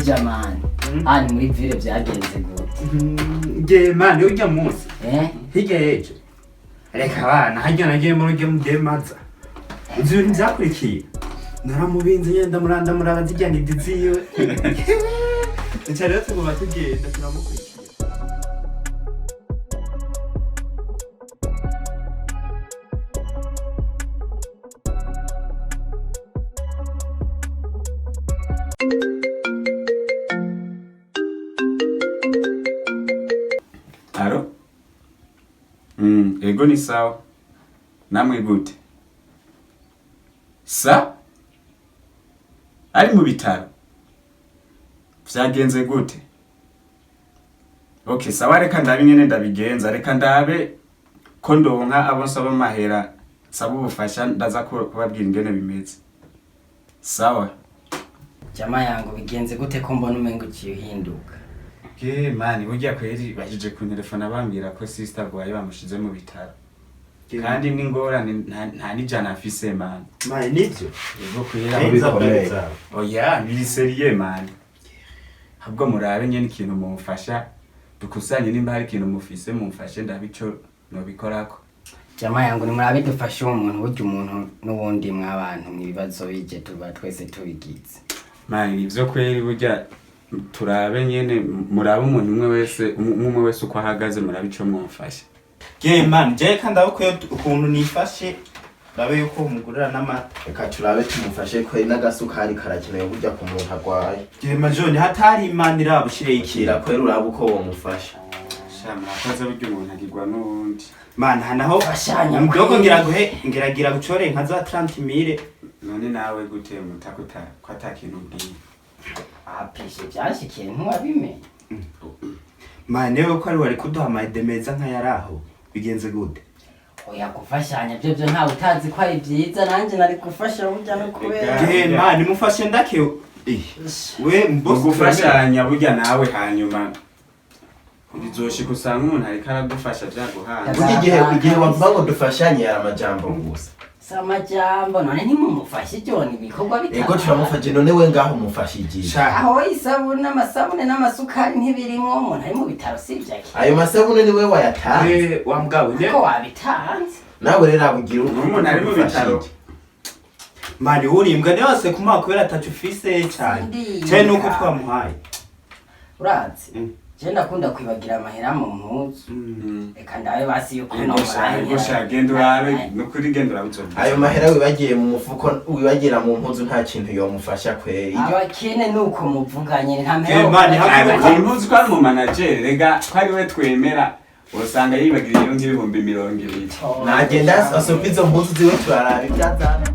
Jamani, hani muri ville byagenze gute? Nge mani, ujya munsi Eh? Hirya y'ejo, reka abana harya nagiye muri ujya mudemaza, uzi ibintu byakurikiye? Naramubinze nyine, ndamuranda, muraba zijya nidi ziwe. Duca rero tuguma tugenda turamukurikira. Alo? Ego ni sawa. Namwe gute? Sa? Ari mu bitaro. Vyagenze gute? Okay, sawa, reka ndabe nyene ndabigenza, reka ndabe ko ndonka abo nsaba amahera, nsaba ubufasha, ndaza kubabwira ingene bimeze. Sawa. Jama yangu, bigenze gute ko mbona umengo uciye uhinduka? Ge mani, burya kweri bahejeje kuntelefona bambwira ko sister agwaye, bamushize mu bitaro. Kandi n'ingorane nta n'ijana afise, mani. Mani, nibyo? Yego kwera. Neza. Bikomeye. Oya, biri sérieux, mani. Ahubwo murabe nyene ikintu mumfasha, dukusanye nimba hari ikintu mufise mumfashe, ndabe ico nobikorako. Jama yangu, nimurabe dufashe uwo muntu. Burya umuntu n'ubundi mw'abantu mw'ibibazo bije tuba twese tubigize. Mani, nivyo kweri, burya turabe nyene, murabe umuntu umwe wese, umwe umwe wese uko ahagaze, murabe ico mwomfasha. Ge mani, jewe kandi ndabukwiye ukuntu nifashe, ndabe yuko mugurira n'amata. Reka turabe tumufashe kweri, n'agasukari karakenewe burya ku muntu agwaye. Ge majoni, hatari imana irabushireho Kira ikira. kweri, urabe uko womufasha. Sha, murakoze, burya umuntu agirwa n'uwundi. Mani, hanaho Fashanyo mdogo. kweri. Ngira guhe, ngeragira gucore nka za 30 mille. None nawe gute mutako ko ata kintu ubwiye? Apishe byashikiye ntiwabimenye. Mani, wewe ko ari wari kuduha amayide meza nk'ayaraho, bigenze gute? Oya, gufashanya byo byo ntawe utazi ko ari byiza, nanjye nari gufasha burya no kubera. Ega. Ge mani, mufashe ndake eh we Mu boss. gufashanya burya nawe hanyuma bizoshika usanga umuntu ariko aragufasha vyaguhaye. Burya igihe wavuga ngo dufashanye yari amajambo gusa. Si amajambo, none ntimumufashe ibyo ni ibikorwa Ego. bitabara. Turamufashe, none we ngaho umufashe igihe? Sha. Aho isabune, amasabune n'amasukari ntibirimwo, umuntu ari mu bitaro sibyo ake? Ayo masabune ni we wayatanze? We wa mugabo ne. Ko wabitanze. Nawe rero abugira Umuntu ari mu bitaro. Mani, urimbwa ni yose kumuha kubera atacu ufise cyane. Sindinda. Cyane nuko twamuhaye. Urazi, je ndakunda kwibagira amahera mu mpuzu. Reka ndabe basi yuko Ego sha, ego sha, genda urabe, nukuri genda urabe uzovuga. Ayo mahera wibagiye mu mufuko, wibagira mu mpuzu, nta kintu yomufasha kweri. Abakene nuko muvuga nyene, nta mahera. Eh, mani, Aba, impuzu ko ari mu manager, rega ko ari we twemera, usanga yibagiriyeyo nk'ibihumbi 20. Nagenda asopa izo mpuzu ziwe, turaraba ibyo azana.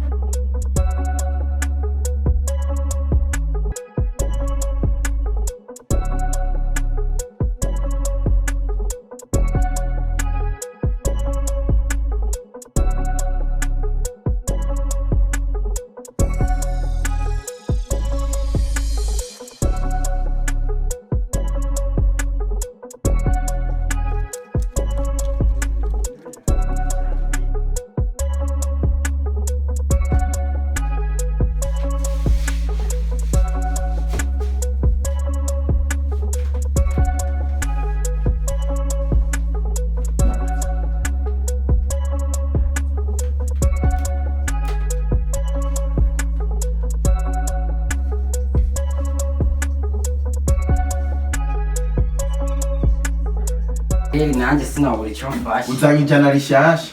Rero nanjye sinabura icyo mfashe. Uzanye ijana rishasha.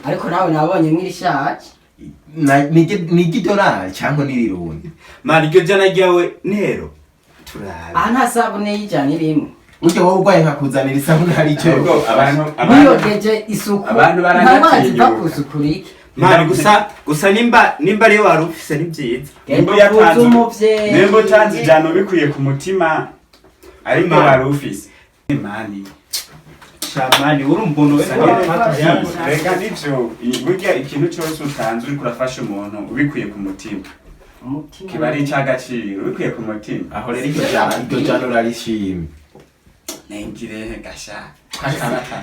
Ariko nawe nabonye mwirishaje. Ni iry'idolari cyangwa n'irirundi? Mani, iryo jana ryawe nero turabe. Aha nta sabune y'ijana irimwe. Burya wowe urwaye nkakuzanira isabune hari icyo Ahubwo abantu Mwiyogeje isuku. Abantu Nta mazi baranatinyuka. va kusukura iki? Mani, gusa nimba ariyo wari ufise ni byiza. Nimba Genda uyatanze uvuze umuvyeyi. nimba utanze ijana ubikuye ku mutima ariko Mani. wari ufise, mani. Sha mani, uri umuntu we. Reka nivyo, burya ikintu cyose utanze uriko urafasha umuntu ubikuye ku mutima Umutima. kiba ari icy'agaciro, ubikuye ku mutima. Aho rero iryo jana urarishimye. Nengirehe gasha.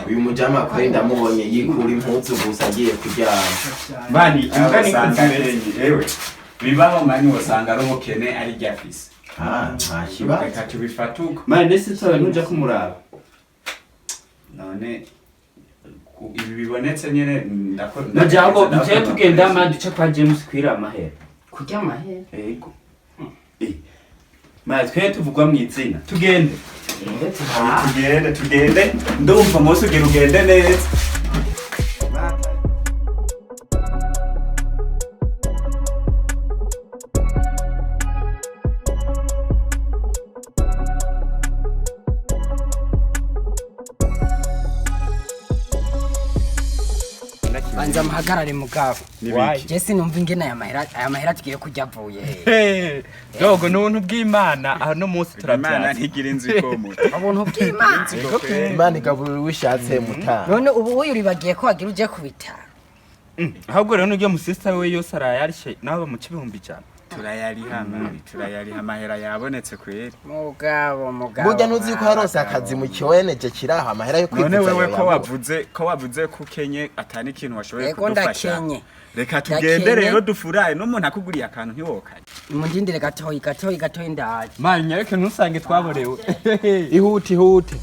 Uyu mujama kweri ndamubonye yikura impuzu gusa agiye kuryama. Mani, imbwa ni usanga kuzimeze. ewe bibaho, mani, usanga ari ubukene ari ryo afise. Ah, nta kibazo. Reka tubifate uko. Mani ndetse sawe ntuja kumuraba. None ibi bibonetse nyene ndako. Najago duce tugenda mani duce kwa James kwira amahera. Kurya amahera. Yego. Mani twe tuvugwa mu izina. Tugende. Tugende tugende, ndumva umunsi ugira ugende neza. Banza muhagarare mugabo. Nibiki? Je sinumva ingene aya mahera tugiye kurya avuye he. Dogo n'ubuntu bw'Imana aho no munsi Imana turabyaza. ntigira inzu ikomora. Ubuntu bw'Imana. Imana igaburira uwishatse mutaha. None ubu uyu uribagiye ko wagira uje ku bitaro. Ahubwo rero n'uryo musista we yose arayarishe naho bamuca 100,000. Turayariha mani, turayariha, amahera yabonetse kweri. Mugabo mugabo. Burya ntuzi yuko yarose akazi mu kiweneje kiraha amahera yo None kwivuza. wewe ko yoyabura. wavuze ko ukenye atani ikintu washoboye Yego, kudufasha. ndakenye. Reka tugende Ndakenye. rero dufuraye n'umuntu akuguriye akantu ntiwokarye. Mundindire gatoyi gatoyi gatoyi ndaje. Mani nyareke ntusange twaborewe. Ihute ihute.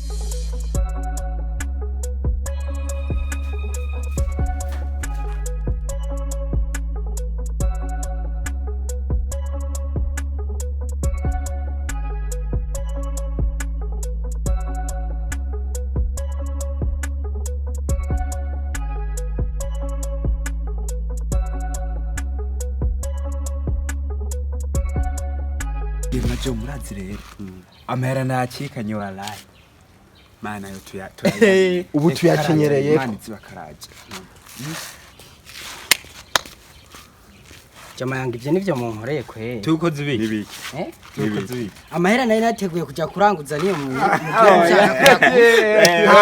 Majo murazi rero. Amahera nacikanye walayi. Mana yo tuya. Ubu tuyakenyereye. Imana izibakaraje. Jama yanga ivyo nivyo munkoreye kwe. Tukoze ibiki? Nibiki? Eh? Tukoze ibiki? Amahera nari nateguye kuja kuranguza niyo mu. Nta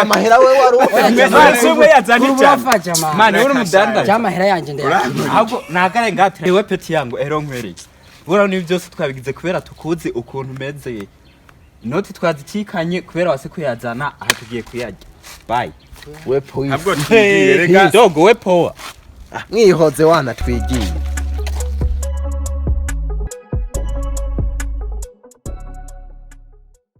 mahera we wari ufite. Mani umwe yazana ijana. Jama. Mani uri umudandaza. Jama amahera yanje ndayakira. Ahubwo nagare ngatira. Ewe peti yangu ero nkwereke. Bura ni byose twabigize kubera tukuzi ukuntu umeze. Inoti twazicikanye kubera wase kuyazana aha tugiye kuyarya. Bye. We polisi. Ntabwo twigiye reka. Dogo we power. Mwihoze wana twigiye.